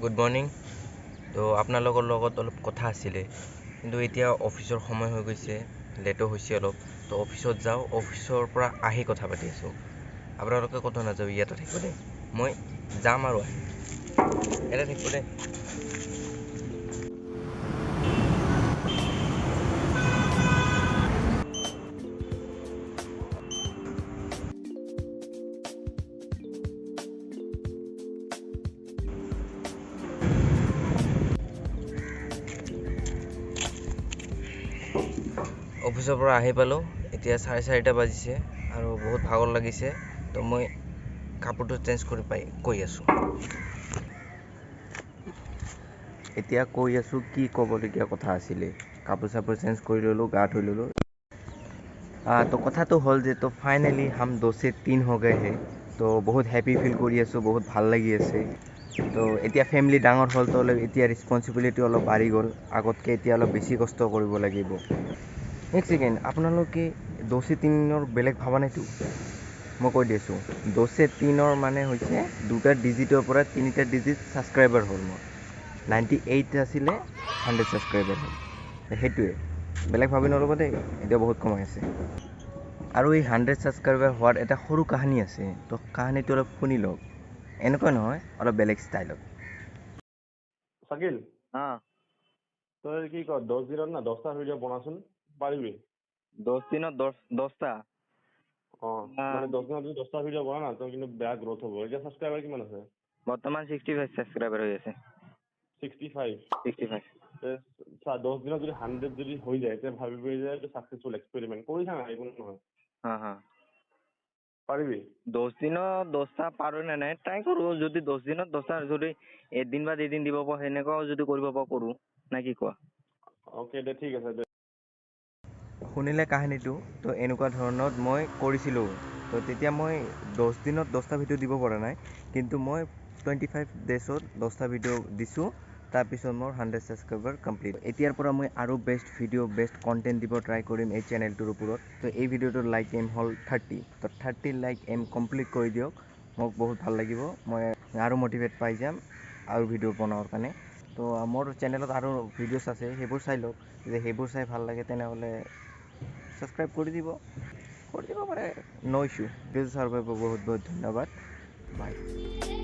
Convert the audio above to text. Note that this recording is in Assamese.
Good morning. তো আপোনালোকৰ লগত অলপ কথা আছিলে, কিন্তু এতিয়া অফিচৰ সময় হৈ গৈছে, লেটো হৈছে অলপ। তো অফিচত যাওঁ, অফিচৰ পৰা আহি কথা পাতি আছোঁ। আপোনালোকে ক'তো নাযাব, ইয়াতে থাকিব দেই। মই যাম আৰু আহিম, ইয়াতে থাকিব দেই। অফিচৰ পৰা আহি পালোঁ, এতিয়া 4:30 বাজিছে আৰু বহুত ভাগৰ লাগিছে। তো মই কাপোৰটো চেঞ্জ কৰি পাই কৈ আছোঁ। এতিয়া কৈ আছোঁ কি ক'বলগীয়া কথা আছিলে। কাপোৰ চাপোৰ চেঞ্জ কৰি ল'লোঁ, গা ধুই ল'লোঁ। তো কথাটো হ'ল যে তো ফাইনেলি হাম 2 से 3 हो गए हैं। তো বহুত হেপী ফিল কৰি আছোঁ, বহুত ভাল লাগি আছে। তো এতিয়া ফেমিলি ডাঙৰ হ'ল, তো অলপ এতিয়া ৰেচপনচিবিলিটি অলপ বাঢ়ি গ'ল আগতকৈ। এতিয়া অলপ বেছি কষ্ট কৰিব লাগিব। এক ছেকেণ্ড, আপোনালোকে 2 से 3ৰ বেলেগ ভবা নাইতো? মই কৈ দিছোঁ, 2 से 3ৰ মানে হৈছে দুটা ডিজিটৰ পৰা তিনিটা ডিজিট ছাবস্ক্ৰাইবাৰ হ'ল। মোৰ 98 আছিলে, 100 ছাবস্ক্ৰাইবাৰ হ'ল। সেইটোৱে, বেলেগ ভাবি নল'ব দেই, এতিয়া বহুত কমাই আছে। আৰু এই 100 ছাবস্ক্ৰাইবাৰ হোৱাৰ এটা সৰু কাহিনী আছে, তো কাহিনীটো অলপ শুনি লওক। এনেকুৱা নহয়, অলপ বেলেগ ষ্টাইলত। চাকিল, তই কি ক, 10 দিনত না 10টা ভিডিঅ' বনাচোন, পাৰিবি? 10 দিনত 10টা? অঁ, মানে 10 দিনত যদি 10টা ভিডিঅ' বনা না, তোৰ কিন্তু বেয়া গ্ৰ'থ হ'ব। এতিয়া ছাবস্ক্ৰাইবাৰ কিমান আছে? বৰ্তমান 65 ছাবস্ক্ৰাইবাৰ হৈ আছে। 65? 65। চা, 10 দিনত যদি 100 যদি হৈ যায়, তেতিয়া ভাবিবি যে এইটো ছাকচেছফুল এক্সপেৰিমেণ্ট। কৰি থাক না, একো নহয়। পাৰিবি? 10 দিনত 10টা পাৰোঁ নে নাই ট্ৰাই কৰোঁ। যদি 10 দিনত 10টা যদি এদিন বা দুদিন দিব পাৰোঁ, সেনেকুৱাও যদি কৰিব পাৰোঁ কৰোঁ, নে কি কোৱা? অ'কে দে, ঠিক আছে দে। শুনিলে কাহিনীটো? তো এনেকুৱা ধৰণত মই কৰিছিলোঁ। তো তেতিয়া মই 10 দিনত 10টা ভিডিঅ' দিব পৰা নাই, কিন্তু মই 25 ডেজত 10টা ভিডিঅ' দিছোঁ। তাৰপিছত মোৰ 100 ছাবস্ক্ৰাইবাৰ কমপ্লিট। এতিয়াৰ পৰা মই আৰু বেষ্ট ভিডিঅ', বেষ্ট কণ্টেণ্ট দিব ট্ৰাই কৰিম এই চেনেলটোৰ ওপৰত। তো এই ভিডিঅ'টোৰ লাইক এম হ'ল 30। তো 30 লাইক এম কমপ্লিট কৰি দিয়ক, মোক বহুত ভাল লাগিব। মই আৰু মটিভেট পাই যাম আৰু ভিডিঅ' বনোৱাৰ কাৰণে। তো মোৰ চেনেলত আৰু ভিডিঅ'ছ আছে, সেইবোৰ চাই লওক। যদি সেইবোৰ চাই ভাল লাগে তেনেহ'লে ছাবস্ক্ৰাইব কৰি দিব, কৰি দিব পাৰে, ন' ইছ্যু। ভিডিঅ'টো চোৱাৰ বাবে বহুত বহুত ধন্যবাদ। বাই।